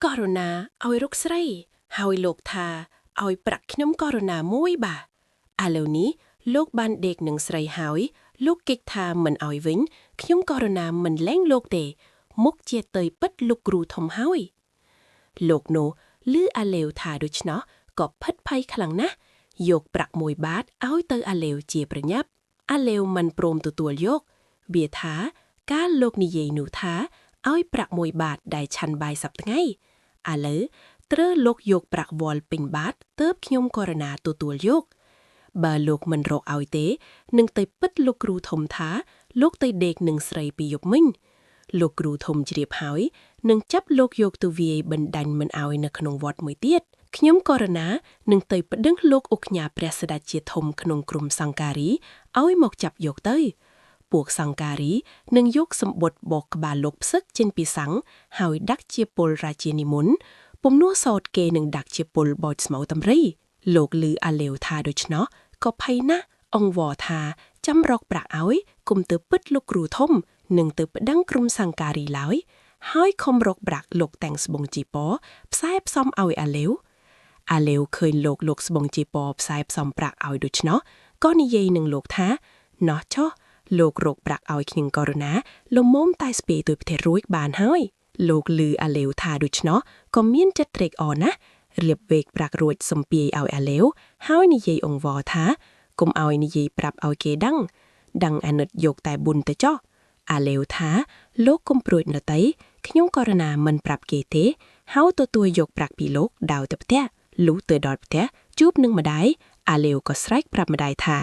ករុណាឲ្យរកស្រី ហើយលោកថាឲ្យប្រាក់ខ្ញុំករុណាមួយបាទឥឡូវនេះលោកបានដេកនឹងស្រីហើយ លោកគេចថាមិនឲ្យវិញខ្ញុំករុណាមិនលែងលោកទេ មុខជាទៅពិតលោកគ្រូធំហើយ លោកនោះឮអាឡេវថាដូច្នោះក៏ភិតភ័យខ្លាំងណាស់យកប្រាក់មួយបាតឲ្យទៅអាឡេវជាប្រញាប់អាឡេវមិនព្រមទទួលយកវាថាកាលលោកនិយាយនោះថាឲ្យប្រាក់មួយបាតដែលឆាន់បាយសប្តាហ៍ថ្ងៃឥឡូវត្រូវលោកយកប្រាក់វល់ពេញបាតទើបខ្ញុំករណាទទួលយក បើលោកមិនរកឲ្យទេនឹងទៅពិតលោកគ្រូធំថាលោកទៅដេកនឹងស្រីពីយប់មិញលោកគ្រូធំជ្រាបហើយនឹងចាប់លោកយកទៅវាយបណ្ដាញមិនឲ្យនៅក្នុងវត្តមួយទៀតខ្ញុំករណានឹងទៅប្តឹងលោកឧកញ៉ាព្រះស្ដេចជាធំក្នុងក្រុមសង្ការីឲ្យមកចាប់យកទៅ ពួកសង្ការីនឹងយកសម្បុតបកក្បាលលោកផ្សឹកចេញពីសាំងហើយដាក់ជាពលរាជានិមន្តពំនួសោតគេនឹងដាក់ជាពលបោចស្មៅតម្រីលោកឮអាឡេវថាដូច្នោះក៏ភ័យណាស់អង្វរថាចាំរកប្រាក់ឲ្យគុំទៅពិតលោកគ្រូធំនឹងទៅប្តឹងក្រុមសង្ការីឡើយហើយខំរកប្រាក់លោកតាំងស្បង់ជីពផ្សាយផ្សំឲ្យអាឡេវអាឡេវឃើញលោកលោកស្បង់ជីពផ្សាយផ្សំប្រាក់ឲ្យដូច្នោះក៏និយាយនឹងលោកថាណោះចុះលោករកប្រាក់ឲ្យខ្ញុំករុណាលំមុំតែស្ពាយទៅផ្ទះរួចបានហើយលោកឮអាឡេវថាដូច្នោះក៏មានចិត្តត្រេកអរណាស់រៀបវេកប្រាក់រួចសំពាយឲ្យអាឡេវហើយនិយាយអង្វរថាកុំឲ្យនិយាយប្រាប់ឲ្យគេដឹងដឹងអាណិតយកតែបុណ្យទៅចោះអាឡេវថាលោកកុំព្រួយដតីខ្ញុំករណាមិនប្រាប់គេទេហើយទទួលយកប្រាក់ពីលោកដើរទៅផ្ទះលុះទៅដល់ផ្ទះជួបនឹងម្ដាយអាឡេវក៏ស្រែកប្រាប់ម្ដាយថា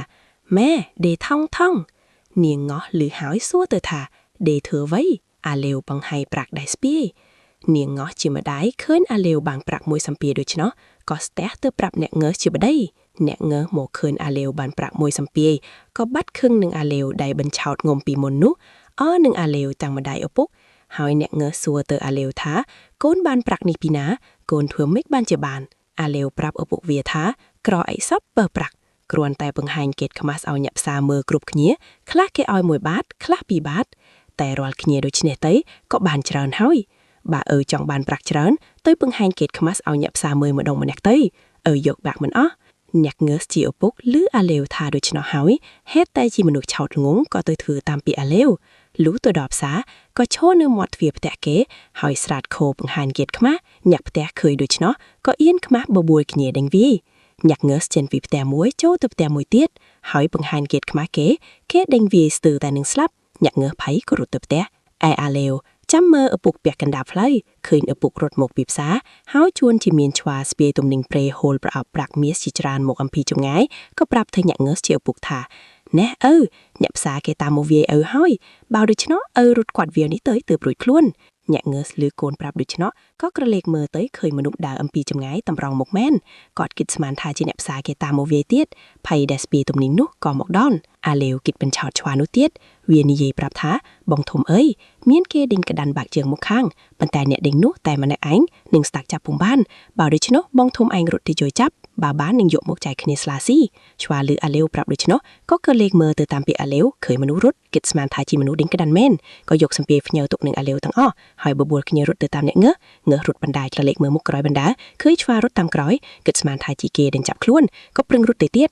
ម៉ែដេថងថងនាងងោះឮហើយសួរទៅថាដេធ្វើអ្វីអាឡេវបង្ហាញប្រាក់ដែលស្ពាយនាងងោះជាម្ដាយឃើញអាឡេវបាងប្រាក់មួយសំពាយដូច្នោះក៏ស្ទះទៅប្រាប់អ្នកងើសជាប្តីអ្នកងើសមកឃើញអាឡេវបានប្រាក់មួយសំពាយក៏បាត់ខឹងនឹងអាឡេវដែលបញ្ឆោតងំពីមុននោះអើនឹងអាឡេវតាំងម្ដាយឪពុកហើយអ្នកងើសសួរទៅអាឡេវថាកូនបានប្រាក់នេះពីណាកូនធ្វើម៉េចបានជាបានអាឡេវប្រាប់ឪពុកវាថាក្រអីសពបើប្រាក់គ្រាន់តែបង្ហាញកេតខ្មាស់ឲ្យអ្នកផ្សារមើលគ្រប់គ្នាខ្លះគេឲ្យ1បាតខ្លះ2បាតតែរាល់គ្នាដូច្នេះទៅក៏បានច្រើនហើយបើឪចង់បានប្រាក់ច្រើនទៅបង្ហាញកេតខ្មាស់ឲ្យអ្នកផ្សារមើលម្ដងម្នាក់ទៅឪយកបាក់មិនអស់អ្នកងើសជាឪពុកឮអាឡេវថាដូច្នោះហើយហេតុតែជាមនុស្សឆោតល្ងងក៏ទៅធ្វើតាមពីអាឡេវលុះទៅដល់ផ្សារក៏ឈរនៅមាត់ទ្វារផ្ទះគេហើយស្រាតខោបង្ហាញកេតខ្មាស់អ្នកផ្ទះឃើញដូច្នោះក៏អៀនខ្មាស់បបួលគ្នាដេញវាយអ្នកងើសចេញពីផ្ទះមួយចូលទៅផ្ទះមួយទៀតហើយបង្ហាញកេតខ្មាស់គេគេដេញវាយស្ទើរតែនឹងស្លាប់អ្នកងើសភ័យក៏រត់ទៅផ្ទះឯអាឡេវចាំមើលឪពុកពាក់កណ្ដាលផ្លូវឃើញឪពុករត់មកពីផ្សារហើយជួនជាមានឆ្វាស្ពាយទំនិញព្រេហូលប្រអប់ប្រាក់មាសជាច្រើនមកអំពីចម្ងាយក៏ប្រាប់ទៅអ្នកងើសជាឪពុកថាណែឪអ្នកផ្សារគេតាមមកវាយឪហើយបើដូច្នោះឪរត់គាត់វានេះទៅទើបរួចខ្លួនអ្នកងើសឮកូនប្រាប់ដូច្នោះក៏ក្រឡេកមើលទៅឃើញមនុស្សដើរអំពីចម្ងាយតម្រង់មកមែនគាត់គិតស្មានថាជាអ្នកផ្សារគេតាមមកវាយទៀតភ័យដែលស្ពាយទំនិញនោះក៏មកដល់អាឡេវគិតបញ្ឆោតឆ្វានោះទៀតវានិយាយប្រាប់ថាបងធំអើយមានគេដេញក្តាន់បាក់ជើងមកខាងប៉ុន្តែអ្នកដេញនោះតែម្នាក់ឯងនឹងស្តាក់ចាប់ពុំបានបើដូច្នោះបងធំឯងរត់ទៅជួយចាប់បើបាននឹងយកមកចែកគ្នាស្លាស៊ីឆ្វាឮអាឡេវប្រាប់ដូច្នោះក៏ក៏លេខមើលទៅតាមពីអាឡេវឃើញមនុស្សរត់គិតស្មានថាជាមនុស្សដេញក្តាន់មែនក៏យកសំពាយផ្ញើទុកនឹងអាឡេវទាំងអស់ហើយបបួលគ្នារត់ទៅតាមអ្នកងើងើរត់បណ្ដាយក្លលេខមើលមុខក្រោយបណ្ដាឃើញឆ្វារត់តាមក្រោយគិតស្មានថាជាគេដេញចាប់ខ្លួនក៏ប្រឹងរត់ទៅទៀត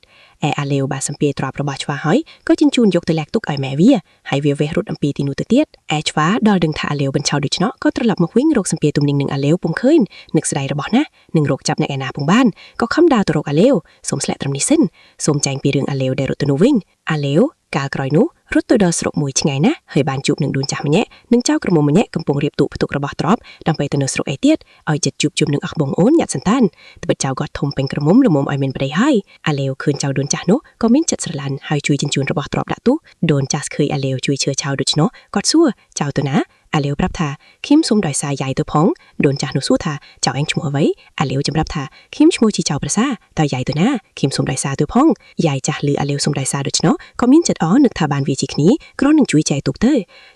ឯអាឡេវបានសំពាយទ្របរបស់ឆ្វាហើយក៏ជញ្ជូនយកទៅលាក់ទុកឲ្យម៉ែវាហើយវាវេះរត់អំពីទីនោះទៅទៀតឯឆ្វាដល់ដឹងថាអាឡេវបញ្ឆោតដូច្នោះក៏ត្រឡប់មកវិញរកសំពាយទំនិញនឹងអាឡេវពុំឃើញនឹកស្ដាយរបស់ណាស់នឹងរកចាប់អ្នកឯណាពុំបានក៏ខំដើរទៅរកអាឡេវសូមស្លាក់ត្រឹមនេះសិនសូមចែងពីរឿងអាឡេវដែលរត់ទៅនោះវិញអាឡេវកាលក្រោយនោះរត់ទៅដល់ស្រុកមួយឆ្ងាយណាស់ហើយបានជួបនឹងដូនចាស់ម្នាក់និងចៅក្រមុំម្នាក់កំពុងរៀបទូកផ្ទុករបស់ទ្រព្យដើម្បីទៅនៅស្រុកឯទៀតឲ្យចិត្តជួបជុំនឹងអស់បងអូនញាតិសន្តានត្បិតចៅគាត់ធំពេញក្រមុំល្មមឲ្យមានប្តីហើយអាឡេវឃើញចៅដូនចាស់នោះក៏មានចិត្តស្រឡាញ់ហើយជួយជញ្ជូនរបស់ទ្រព្យដាក់ទូដូនចាស់ឃើញអាឡេវជួយឈើចៅដូច្នោះគាត់សួរចៅទៅណាអាឡេវប្រាប់ថាខ្ញុំសូមដោយសារយាយទៅផងដូនចាស់នោះសួរថាចៅឯងឈ្មោះអ្វីអាឡេវចម្រាប់ថាខ្ញុំឈ្មោះជាចៅប្រសាតើយាយទៅណាខ្ញុំសូមដោយសារទៅផងយាយចាស់ឮអាឡេវសូមដោយសារដូច្នោះក៏មានចិត្តអនឹកថាបានវាជាគ្នាគ្រាន់នឹងជួយចែកទុកទៅ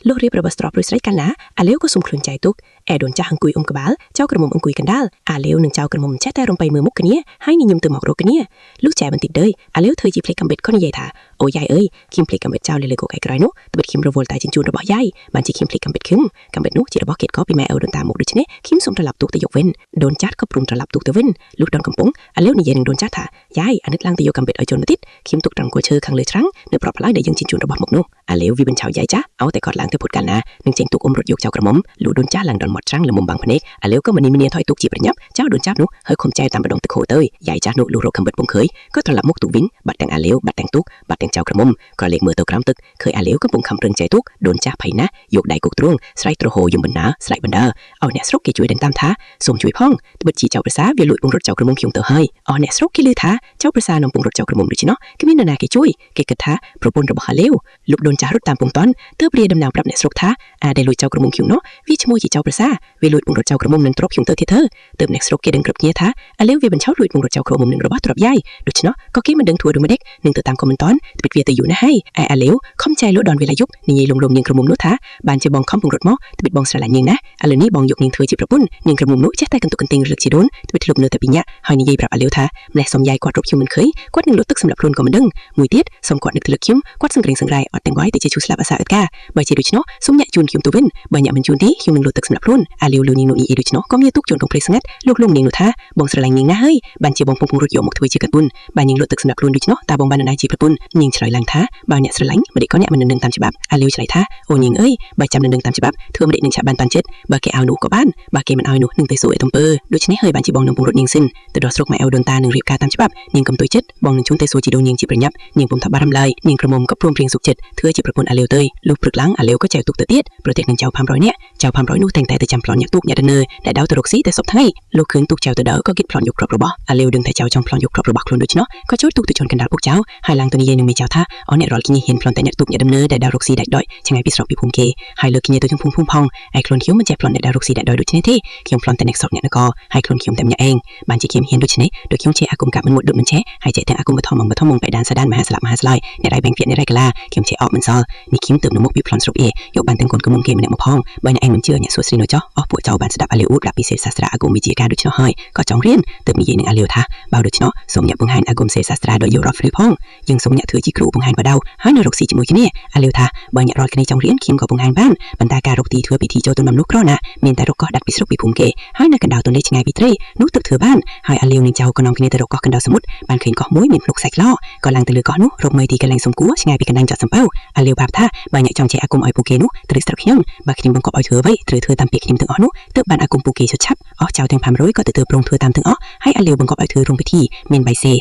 លោករៀបរបស់ទ្រព្យរួចស្រេចកាលណាអាឡេវក៏សូមខ្លួនចែកទុក ឯដូនចាស់អង្គុយអុំក្បាលចៅក្រមុំអង្គុយកណ្ដាលអាលាវនិងចៅក្រមុំចេះតែរំបីមើលមុខគ្នាហើយញញឹមទៅមករកគ្នាលុះចែបន្តិចដេអាលាវធ្វើជាភ្លេចកំបិតក៏និយាយថាអូយាយអើយខ្ញុំភ្លេចកំបិតចោលលើកកឯក្រោយនោះត្បិតខ្ញុំរវល់តែជញ្ជូនរបស់យាយបានជាខ្ញុំភ្លេចកំបិតខ្ញុំកំបិតនោះជារបស់គេក៏ពីម៉ែឪដូនតាមកដូច្នេះខ្ញុំសូមត្រឡប់ទូកទៅយកវិញដូនចាស់ក៏ព្រមត្រឡប់ទូកទៅវិញលុះដល់កំពង់អាលាវនិយាយនឹងដូនចាស់ថាយាយអានិតឡើងទៅយកកំបិតឲ្យជន់មកទៀតខ្ញុំទុកត្រង់គល់ឈើខាងលើច្រាំងនៅប្របផ្លាយដែលយើងជញ្ជូនរបស់មកនោះអាលាវវាបញ្ឆោយាយចាស់ឲ្យតែគាត់ឡើងទៅពុតកាលណានឹងចេញទូកអុំរត់យកចៅក្រមុំលុះដូនចាស់ឡើងដល់មាត់ច្រាំងល្មុំបាំងភ្នែកអាលាវក៏មនីមនីថយទូកជាប្រញាប់ចៅដូនចាស់នោះហើយខំចែវតាមបដងទឹកហូរទៅយាយចាស់នោះលុះរកកំបិតពុំឃើញក៏ត្រឡប់មកទូកវិញបាត់ទាំងអាលាវបាត់ទាំងទូកបាត់ទាំងចៅក្រមុំក៏លេខមើលទៅក្រោមទឹកឃើញអាលាវកំពុងខំប្រឹងចែវទូកដូនចាស់ភ័យណាស់យកដៃគោកទ្រូងស្រែកទ្រហោយំបណ្ណាស្រែកបណ្ដើឲ្យអ្នកស្រុកគេជួយដេញតាមថាសូមជួយផងត្បិតជាចៅប្រសាវាលួចពង្រត់ចៅក្រមុំខ្ញុំទៅហើយអស់អ្នកស្រុកគេឮថាចៅប្រសានាំពង្រត់ចៅក្រមុំដូច្នោះគ្មាននរណាគេជួយគេគិតថាប្រពន្ធរបស់អាលាវលោកដូនចាស់រត់តាមពុំតន់ទើបរាដំណើរប្រាប់អ្នកស្រុកថាអាដែលលួចចៅក្រមុំខ្ញុំនោះវាឈ្មោះជាចៅប្រសាវាលួចពង្រត់ចៅក្រមុំនឹងទ្រពខ្ញុំទៅទៀតធ្វើទើបអ្នកស្រុកគេដឹងគ្រប់គ្នាថាអាលាវវាបញ្ឆោតលួចពង្រត់ចៅក្រមុំនឹងរបស់ទ្រពយាយដូច្នោះក៏គេមិនដឹងធ្វើដូចម្ដេចនឹងទៅតាមខមមិនតន់ត្បិតវាទៅយូរណាស់ហើយឯអាលាវខំចែលក់ដល់វេលាយប់និយាយលំលំនាងក្រមុំនោះថាបានជាបងខំពង្រត់មកត្បិតបងស្រឡាញ់នាងណាឥឡូវនេះបងយកនាងធ្វើជាប្រពន្ធនាងក្រមុំនោះចេះតែកន្ទុកកន្ទិងរលឹកជាដូនត្បិតធ្លុបនៅតែពីញាក់ហើយនិយាយប្រាប់អាលាវថាម្លេះសុំយាយគាត់រកខ្ញុំមិនឃើញគាត់នឹងលុតទឹកសម្រាប់ខ្លួនក៏មិនដឹងមួយទៀតសុំគាត់នឹកទៅលើខ្ញុំគាត់សង្គ្រេងសង្រៃអត់ទាំងវាយតែជាឈូស្លាប់អាសាអត់កាបើជាដូច្នោះសុំញាក់ជូនខ្ញុំទៅវិញបើញាក់មិនជូនទេខ្ញុំនឹងលុតទឹកសម្រាប់ខ្លួនអាលាវលឺនាងនោះនិយាយដូច្នោះក៏មានទុកជូនកុំភ្លេចស្ងាត់លោកលងនាងនោះថាបងស្រឡាញ់នាងណាស់ហើយបានជាបងពងពងរត់យកមកធ្វើជាកពុនបើនាងលុតទឹកសម្រាប់ខ្លួនដូច្នោះតើបងបាននរណាជាប្រពន្ធនាងឆ្លើយឡើងថាបើអ្នកស្រឡាញ់ម្ដេចក៏អ្នកមិននឹងតាមច្បាប់អាលាវឆ្លើយថាអូនាងអើយបើចាំនឹងតាមច្បាប់ធ្វើម្ដេចនឹងឆាប់បានតាន់ចិត្តបើគេឲ្យនោះក៏បានបើគេមិនឲ្យនោះនឹងទៅសួរឲ្យទំពើដូច្នេះហើយបានជាបងនឹងពងរត់នាងសិនទៅដល់ស្រុកម៉ែឪដូនតានឹងរៀបការតាមច្បាប់នាងកុំទុយចិត្តបងនឹងជូនទៅសួរជីដូននាងជាប្រញាប់នាងពុំថាបារម្ភឡើយនាងក្រមុំក៏ព្រមព្រៀងសុខចិត្តធ្វើជាប្រពន្ធអាលាវទៅលុះព្រឹកឡើងអាលាវក៏ចែវទុកទៅទៀតប្រទេសនឹងចៅ500នាក់ចៅ500នោះតែងតែទៅចាំប្លន់ញាក់ទូកញាក់ដនើដែលដៅទៅរកស៊ីតែសពថ្ងៃលោកឃើញទូកចៅទៅដល់ក៏គិតប្លន់យកគ្រាប់របស់អាលាវដឹងតែចៅចង់ប្លន់យកគ្រាប់របស់ខ្លួនដូច្នោះក៏ជួយទូកទៅជន់កណ្ដាលពុកចៅហើយឡើងទៅនិយាយនឹងមេចៅថាអអ្នករាល់គ្នាហ៊ានប្លន់តែអ្នកទូកអ្នកដំណើរដែលដៅរកស៊ីដាច់ដយឆ្ងាយពីស្រុកពីភូមិគេហើយលើកគ្នាទៅទាំងភូមិភូមិផងឯខ្លួនខ្ញុំមិនចេះប្លន់អ្នកដៅរកស៊ីដាច់ដយដូច្នេះទេខ្ញុំប្លន់តែអ្នកស្រុកអ្នកនគរហើយខ្លួនខ្ញុំតែម្នាក់ឯងបានជាខ្ញុំហ៊ានដូច្នេះដោយខ្ញុំជាអាគមកាប់មិនមុតដូចមិនចេះហើយចេះទាំងអាគមបឋមបឋមបៃដានសាដានមហាស្លាប់មហាស្លាយអ្នករៃបែងភៀតអ្នករៃកាឡាខ្ញុំចេះអបមិនសល់នេះខ្ញុំទៅនៅមុខពីប្លន់ស្រុកអេយកបានទាំងកូនកមុំគេម្នាក់មកផងបើអ្នកឯងមិនជឿអ្នកសួរស្រីនោះចោះអស់ពួកចៅបានស្ដាប់អាលាវអ៊ូតរាប់ពីសេសាស្ត្រាអាគមវិជាការដូច្នោះហើយក៏ចង់រៀនទើបនិយាយនឹងអាលាវថាបើដូច្នោះសូមអ្នកបង្ហាញអាគមសេសាស្ត្រាដោយយករ៉ាហ្វ្រីផងយើងសូមអ្នកធ្វើជាគ្រូបង្ហាញបដៅហើយនៅរកស៊ីជាមួយគ្នាអាលាវថាបើអ្នករាល់គ្នាចង់រៀនខ្ញុំក៏បង្ហាញបានប៉ុន្តែការរកទីធ្វើពិធីចូលទៅនំនោះក្រណាមានតែរកកោះដាច់ពីស្រុកពីភូមិគេហើយនៅកណ្ដាលទន្លេឆ្ងាយពីត្រីនោះទើបធ្វើបានហើយអាលាវនឹងចៅក៏នាំគ្នាទៅរកកោះកណ្ដាលសមុទ្របានឃើញកោះមួយមានភ្នំខ្សែក្លោក៏ឡើងទៅលើកោះនោះរកមើលទីកន្លែងសំគួរឆ្ងាយពីកន្លែងចតសំពៅអាលាវប្រាប់ថាបើអ្នកចង់ចេះអាគមឲ្យពួកគេនោះត្រូវស្រុកខ្ញុំបើខ្ញុំបង្កប់ឲ្យធ្វើអ្វីត្រូវធ្វើតាមពាក្យខ្ញុំទាំងអស់នោះទើបបានអាគមពួកគេឆាប់អស់ចៅទាំង500ក៏ទៅធ្វើព្រមធ្វើតាមទាំងអស់ហើយអាលាវបង្កប់ឲ្យធ្វើរោងពិធីមានបាយសេ